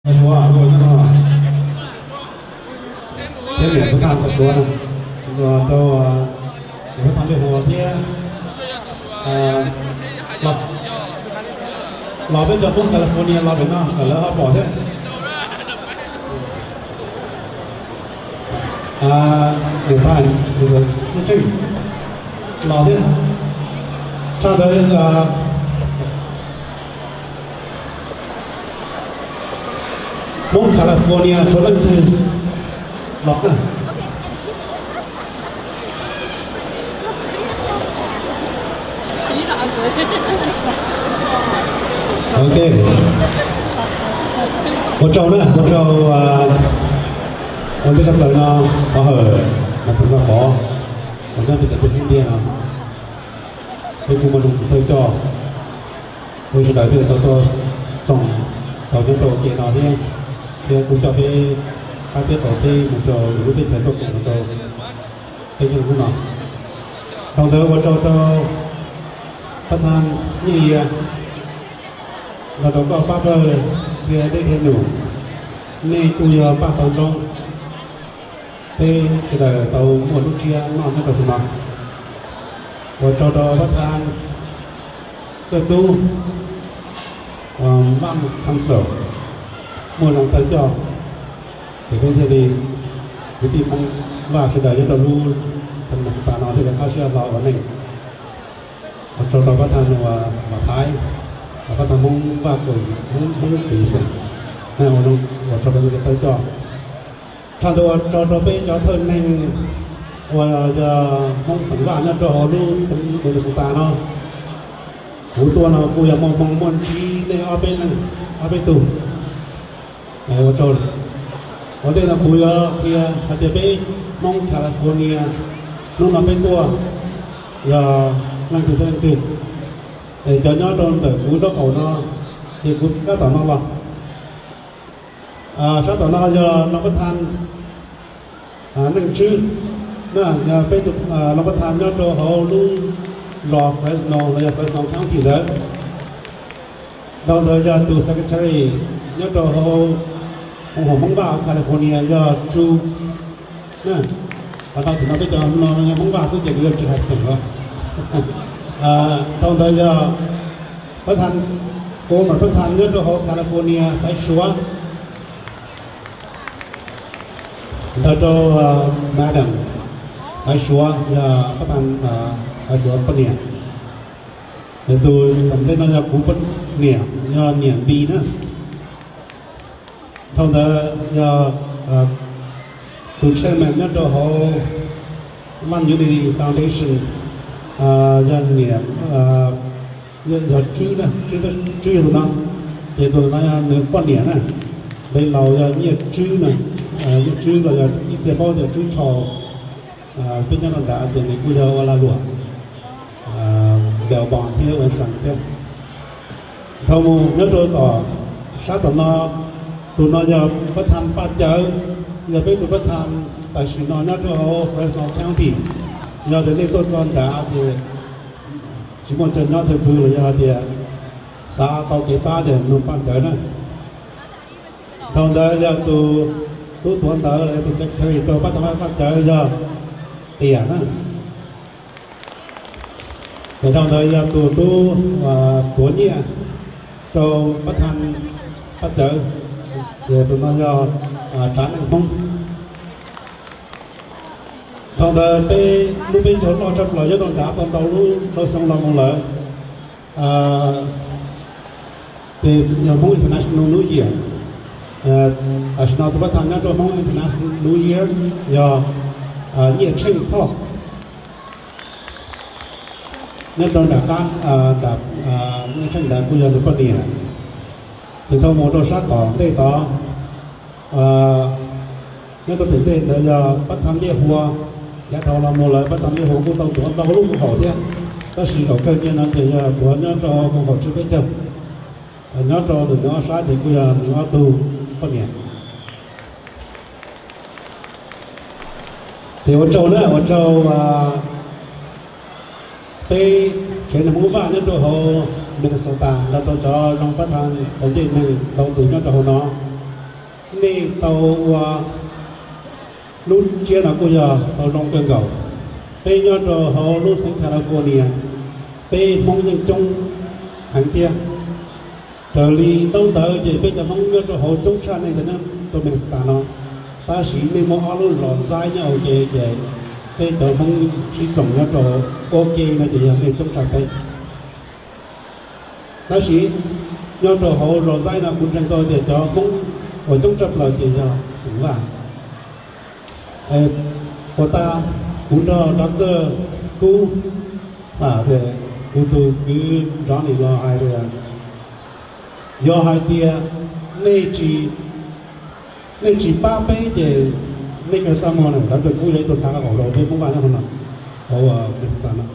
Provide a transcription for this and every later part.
Suav, thiab niam pab thaj Suav no, rau niam pab thaj Liaj Hua thiab los peb cov Hmoob California los pem no kom lawv ho pom thiab. Niam tais, niam tais, los thiab. Tshaj ntawd, Hmoob California tshuav leej twg los na? Ok, ua tsaug na, ua tsaug ua ntej tshaj plaws no, qhov hawm mas tus no pov uas nyob pem tas peb xub ntiag no, peb kuj muaj zoo tus thawj coj, peb sawv daws thiaj tau tuaj txoos tau nyob rau ua ke no thiab, thiab kuj coj peb qab thiab qaum teb mus rau lwm lub teb chaws tuaj koom rau peb nyob rau hnub no. Dhau ntawd ua tsaug rau pab thaj Nyiaj Yia, nrog rau koj pab pawg dhia dej dhia num, nej kuj yog npaj tau zoo, peb sawv daws tau muaj lub tsiab noj nyob rau saum no. Ua tsaug rau pab thaj Txawj Tub, Vam Council, muaj zoo thawj coj, ces peb thiaj li kwv tij Hmoob Vaj sawv daws nyob rau lub xeev Minnesota no thiaj li qab siab hlo ua neej. Ua tsaug rau pab thaj Vam Thaiv, pab thaj Hmoob Vaj, Hmoob Kwv Xeem, ua tsaug rau nej cov thawj coj. Tshaj ntawd ua tsaug rau peb cov thawj neeg uas yog Hmoob xeem Vaj nyob rau hauv lub xeev Minnesota no. Kuv tuaj no kuj yog muaj hmoo muaj ntsib nej ob peb leeg, ob peb tug. Ua tsaug. Ua ntej no kuv yuav qhia hais tias peb Hmoob California hnub no peb tuaj yog leej twg thiab leej twg. Es cov nyob rau ntawm kuv nraub qaum no, ces kuv sab tom no los. Sab tom no yog Looj Pab Thaj Neej Tswb, peb tus Looj Pab Thaj nyob rau hauv lub zos Fresno los yog Fresno County ntawd. Dhau ntawd yog tus secretary nyob rau hauv koom haum Hmoob Vaj California yog Tsu. Qhov no tim no peb cov no yog Hmoob Vaj xwb ces kuv yuav tsis hais xeem los. Dhau ntawd yog pab thaj, former pab thaj nyob rau hauv California Xaiv Suav. Nrog rau madam Xaiv Suav, yog pab thaj Xaiv Suav poj niam. Nws tus tom ntej no yog kuv poj niam, yog niam Npis na. Dhau ntawd yog tus chairman nyob rau hauv Vam Unity Foundation, yog niam, yog Tswb, Tswb yog tus no, ces tus no yog nws poj niam na. Npe laus yog Nyiaj Tswb na, Nyiaj Tswb los yog ib txhia paub tias Tswb Tsho, peb nyob rau nrad ces nws kuj yog ua lag luam bail bond thiab ua insurance thiab. Dhau mus nyob rau tom sab tom no, tus no yog pab thaj Paj Cawv, yog peb tus pab thaj tam sim no nyob rau hauv Fresno County. Yog tias nej tuaj txog nrad ces tsis muaj chaw nyob chaw pw los yog hais tias xav tau kev pab ces nug Paj Cawv na. Dhau ntawd yog tus tub tuav ntawv los yog tus secretary rau pab thaj Paj Cawv yog Tiam na. Ces dhau ntawd yog tus tub tuav nyiaj rau pab thaj Paj Cawv, ces tus no yog Tsav Neej Hmoob. Dhau ntawd peb lub peb caug loj tshaj plaws nyob rau nrad tau ntau lub ntau xyoo los mus lawm. Ces yog Hmoob International New Year. Tam sim no tus pab thaj nyob rau Hmoob International New Year yog Nyiaj Tsheej Thoj. Nyob rau nram qab, Nyiaj Tsheej nrad kuj yog nws poj niam. Ces dhau mus rau sab tom ntej tod, nyob rau pem ntej ntawd yog pab thaj Liaj Hua. Yav dhau los mus lawm pab thaj Liaj Hua kuj tau tuav ntau lub koom haum thiab, tab sis zaum kawg kiag no ces yog tuav nyob rau koom haum tsib peb caug. Nyob rau ntawm nws ob sab ces kuj yog nws ob tug poj niam. Ces ua tsaug na, ua tsaug peb tsev neeg Hmoob Vaj nyob rau hauv Minnesota nrog rau cov zoo pab thaj cov ncej neeg ntau tus nyob rau hauv no. Nej tau ua lub tsiab no kuj yog tau zoo kawg nkaus. Peb nyob rau hauv lub xeev California, peb Hmoob yeej coob heev thiab. Raws li ntaub ntawv ces peb cov Hmoob nyob rau hauv coob tshaj nej cov nyob rau Minnesota no. Tab sis nej muaj ob lub zos ntxaib nyob ua ke ces peb cov Hmoob sib txoos nyob rau ua ke no ces yog nej coob tshaj peb. Tab sis nyob rau hauv zos ntxaib no kuv ntseeg tau tias cov Hmoob uas coob tshaj plaws ces yog xeem Vaj. Puas tas kuv nrog Doctor Kub tham tias kuv tus kwv nrov nim los hais tias yog hais tias nej tsis, nej tsis pab peb ces nej kawg txaj muag na. Doctor Kub yog ib tug xav qab qaum rau peb Hmoob Vaj nyob hauv no, hauv Minnesota no.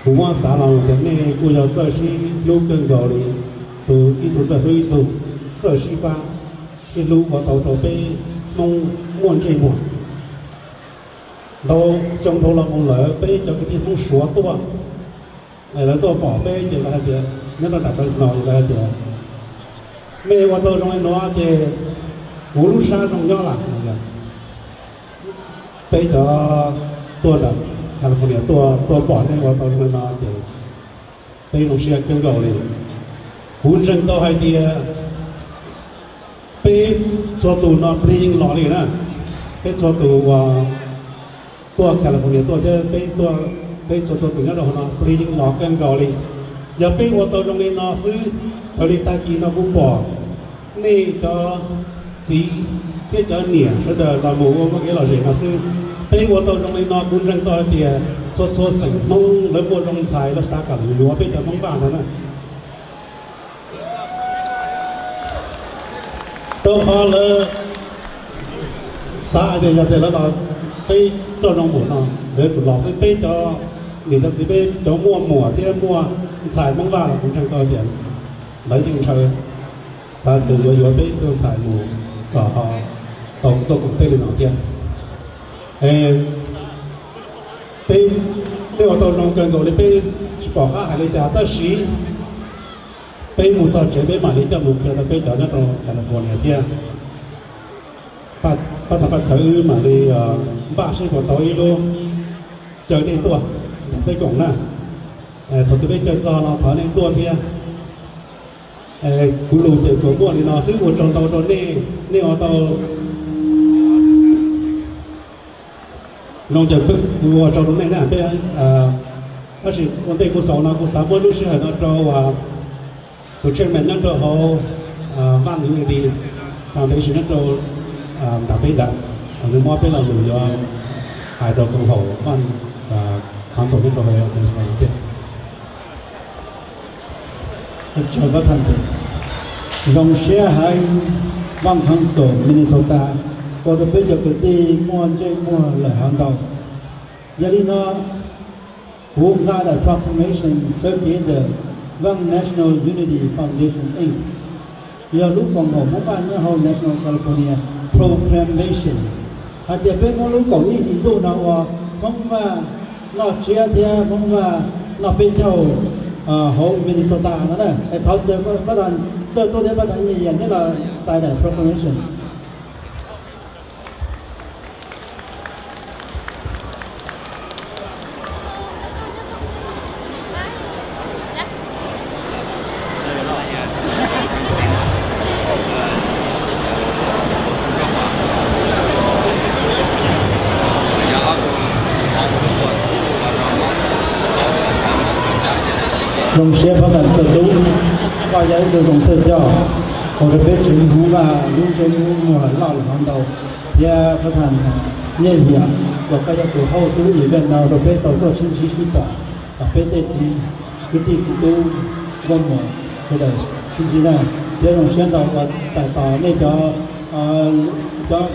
Kuv muab xav los tias nej kuj yog txawj sib hlub kawg nkaus li, tus ib tug txawj hlub ib tug, txawj sib pab sib hlub ua tau rau peb Hmoob muaj ntsej muag. Ntau xyoo dhau los mus lawm peb cov kwv tij Hmoob Suav tuaj, lawv tuaj pom peb ces lawv hais tias, nyob rau nram Fresno ces lawv hais tias, mej ua tau zoo li no ces kuv lub sab zoo nyob lawm no. Peb cov tuaj nram California tuaj, tuaj pom nej ua tau zoo li no ces peb zoo siab kawg nkaus li. Kuv ntseeg tau hais tias peb txhua tus no plig yeej los li na. Peb txhua tus uas tuaj California tuaj thiab peb, peb txhua txhua tus nyob rau hauv no plig yeej los kawg nkaus li. Yog peb ua tau zoo li no xwb, raws li tag kis no kuv pom nej cov txiv thiab cov niam sawv daws los mus ua muaj kev lom zem no xwb. Peb ua tau zoo li no kuv ntseeg tau hais tias txhua txhua xeem Hmoob lawv muaj zoo ntxhais lawv xav kom lawv yuav peb cov Hmoob Vaj ntag na. Rau qhov lawv xav hais tias yog tias lawv los peb coj zoo npaum no, lawv yuav tsum los xwb. Peb cov niam cov txiv peb cov muaj muam thiab muaj ntxhais Hmoob Vaj los kuv ntseeg tau tias lawv yeej ntshaw, xav tias yuav yuav peb tug ntxhais mus kom ho tau tuaj koom peb li no thiab. Peb, nej ua tau zoo kawg nkaus li, peb tsis pom qab hais li cas tab sis peb mus txog tsev peb mam li coj mus qhia rau peb cov nyob rau California thiab. Pab tag pab chaw wb mam li npaj seb puas tau ib lub caw nej tuaj nrog peb koom na. Thaum twg peb caw txog no thov nej tuaj thiab. Kuv lus ces tsuas muaj li no xwb, ua tsaug ntau rau nej, nej ua tau zoo ces kuv ua tsaug rau nej na. Peb, tab sis ua ntej kuv xaus no kuv xav muab lub sij hawm no rau tus chairman nyob rau hauv Vaj Unity Foundation nyob rau nram peb nram, nws muab peb lo lus yuav hais rau koom haum Vaj Council nyob rau hauv Minnesota thiab. Zoo siab heev Vaj Council Minnesota ua rau peb cov kwv tij muaj ntsej muag lawm hov ntau. Yog li no, kuv nqa daim proclamation sawv kev ntawm Vaj National Unity Foundation Inc, yog lub koom haum Hmoob Vaj nyob hauv National California Proclamation, hais tias peb muab lub kaum ib hlis ntuj no ua Hmoob Vaj noj tsiab thiab Hmoob Vaj noj peb caug hauv Minnesota no na. Es thov txawj pab tag, txawj tub thiab pab tag Nyiaj Yias neb los txais daim proclamation. Zoo siab pab tag txawj tub, koj yog ib tug zoo thawj coj ua rau peb tsev Hmoob Vaj lub ntsej muag loj lawm hov ntau, thiab pab tag Nyiaj Yias uas koj yog tus host lub event no rau peb tau tuaj sib ntsib sib pom, kom peb tej txiv kwv tij txiv tub nkauj muam sawv daws sib ntsib na. Thiab zoo siab ntau uas txais tos nej cov,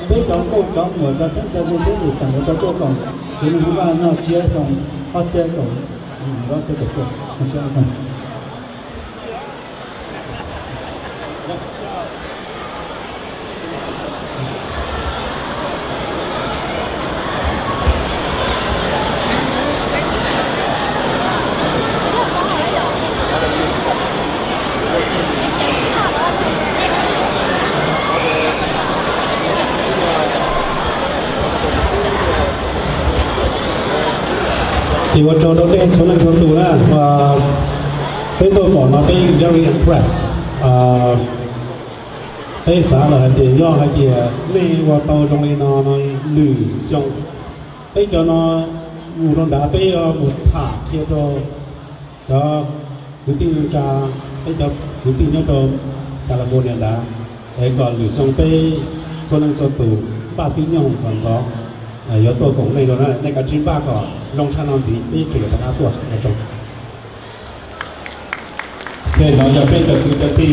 peb cov nkauj cov muam cov txheeb cov ze thiab lis xeem uas tau tuaj koom tsev neeg Hmoob Vaj noj tsiab xyoo ob txhiab kaum yim ob txhiab kaum cuaj. Ces ua tsaug rau nej txhua leej txhua tus na, peb tuaj pom no peb yeej very impressed. Peb xav lawm hais tias yog hais tias nej ua tau zoo li no no lwm xyoo, peb cov no mus rau nrad peb yuav mus tham qhia rau cov kwv tij neej tsa, peb cov kwv tij nyob rau California nrad, es kom lwm xyoo peb txhua leej txhua tus npaj tib nyoog kom ntxov yuav tuaj koom nej rau na. Nej kav tsij npaj kom zoo tshaj no ntxiv peb tseem rov qab tuaj. Ua tsaug. Ces no yog peb cov kwv cov tij